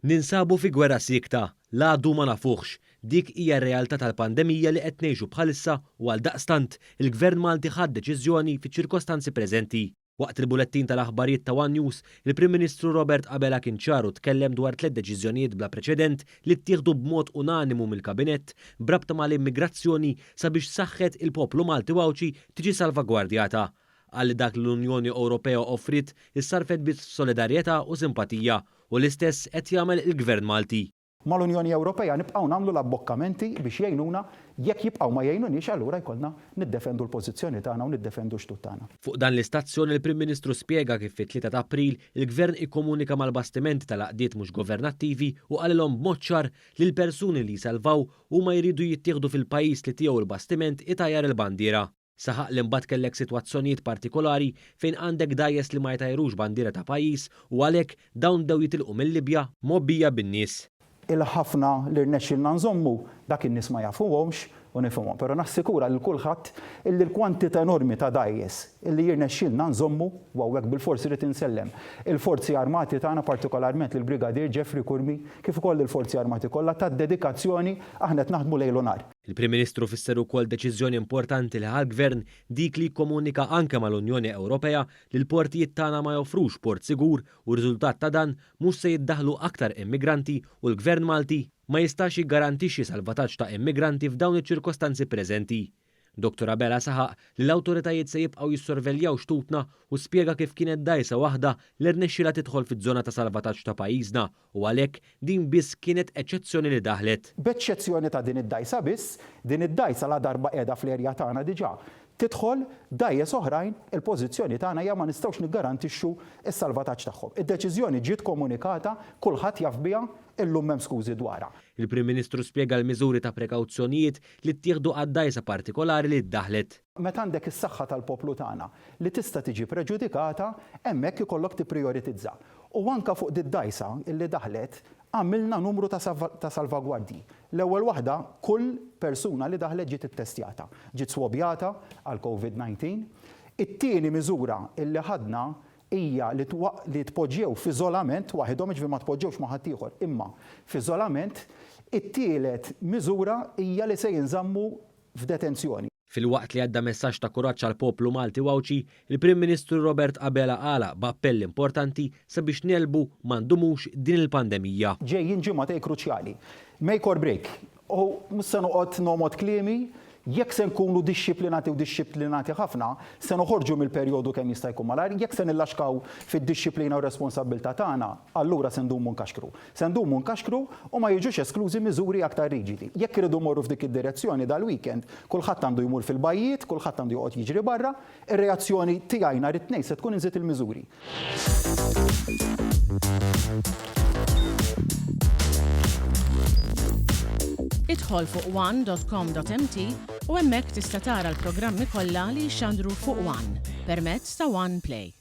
Ninsabu fi gwerra siekta, l-għadu ma nafuhx. Dik hija r-realtà tal-pandemija li qed ngħixu bħalissa u għaldaqstant, il-Gvern Malti ħa d-deċiżjoni fiċ-ċirkostanzi preżenti. Waqt il-bulettin tal-aħbarijiet ta' one News, il-Prim Ministru Robert Abela kien ċar u tkellem dwar tlett deċiżjonijiet bla preċedent li ttieħdu b'mod unanimu mill-Kabinett b'rabta mal-immigrazzjoni sabiex saħħet il-poplu Malti u Għawdxi tiġi salvagwardjata. Qal li dak li l-Unjoni Ewropea offriet issarrfet biss f'solidarjetà u simpatija u l-istess qed jagħmel il-Gvern Malti. Mal-Unjoni Ewropea nibqgħu nagħmlu l-abbokkamenti biex jgħinuna, jekk jibqgħu ma jgħinuniex allura jkollna niddefendu l-pożizzjoni tagħna u niddefendu x-xtut tagħna. Fuq dan l-istazzjon il-Prim Ministru spjega kif fit-tlieta ta' April il-Gvern ikkomunika mal-bastimenti tal-għaqdiet mhux governattivi u qalilhom b'mod ċar li l-persuni li jsalvaw huma jridu jittieħdu fil-pajjiż li tiegħu l-bastiment itajjar il-bandiera. Saħaq li mbagħad kellek sitwazzjonijiet partikolari fejn għandek dgħajjes li ma jtajrux bandiera ta' pajjiż u għalhekk dawn bdew jitilqu mil-Libja mgħobbija bin-nies. Il-ħafna li rnexxielna nżommu, dak in-nies ma jafuhomx u nifhimhom. Però nassikura lil kulħadd illi l-kwantità enormi ta' dgħajjes illi jirnexxielna nżommu, u hawnhekk bilfors irrid insellem il-Forzi Armati tagħna partikolarment lill-Brigadier Jeffrey Curmi kif ukoll lill-Forzi Armati kollha tad-dedikazzjoni aħna qed naħdmu lejl u nhar. Il-Prim Ministru fisser ukoll deċiżjoni importanti li ħa l-Gvern, dik li jikkomunika anke mal-Unjoni Ewropea li l-portijiet tagħna ma joffrux port sigur u riżultat ta' dan mhux se jiddaħħlu aktar immigranti u l-Gvern Malti ma jistax jiggarantixxi salvataġġ ta' immigranti f'dawn iċ-ċirkostanzi preżenti. Dottor Abela saħaq li l-awtoritajiet se jibqgħu jissorveljaw xtutna u spjega kif kienet dgħajsa waħda li rnexxielha tidħol fiż-żona ta' salvataġġ ta' pajjiżna u għalhekk din biss kienet eċċezzjoni li daħlet. B'eċċezzjoni ta' din id-dgħajsa biss, din id-dgħajsa ladarba qiegħda fl-area tagħna diġà tidħol, dgħajjes oħrajn, il-pożizzjoni tagħna hija ma nistgħux niggarantixxu s-salvataġġ tagħhom. Id-deċiżjoni ġiet komunikata, kulħadd jaf biha, illum m'hemm skużi dwarha. Il-Prim Ministru spjega l-miżuri ta' prekawzjonijiet li ttieħdu għad-dgħajsa partikolari li ddaħlet. Meta għandek is-saħħa tal-poplu tagħna li tista' tiġi preġudikata, hemmhekk ikollok tipprijoritizza. U anke fuq did-dgħajsa illi daħlet, għamilna numru ta' ta' salvagwardji. L-ewwel waħda, kull persuna li daħlet ġiet ittestjata, ġiet swabjata għall-Covid 19. It-tieni miżura illi ħadna hija li li tpoġġew f'iżolament waħidhom, jiġifieri ma tpoġġewx ma' ħaddieħor, imma f'iżolament. It-tielet miżura hija li se jinżammu f'detenzjoni. Filwaqt li għadda messaġġ ta' kuraġġ għall-poplu Malti u Għawdxi, il-Prim Ministru Robert Abela għalaq b'appell importanti sabiex negħlbu ma ndumux din il-pandemija. Ġejjin ġimgħatej kruċjali. Make or break. U mhux se noqgħod nomgħod kliemi, jekk se nkunu dixxiplinati u dixxiplinati ħafna, se noħorġu mill-perjodu kemm jista' jkun malajr, jekk se nillaxkaw fid-dixxiplina u r-responsabbiltà tagħna, allura se ndumu nkaxkru. Se ndumu nkaxkru u ma jiġux esklużi miżuri aktar riġidi. Jekk irridu mmorru f'dik id-direzzjoni dal-weekend, kulħadd għandu jmur fil-bajjiet, kulħadd għandu joqgħod jiġri barra, ir-reazzjoni tiegħi nhar it-Tnejn se tkun inżid il-miżuri. Idħol fuq one.com.mt u hemmhekk tista' tara l-programmi kollha li jixxandru fuq One permezz ta' One Play.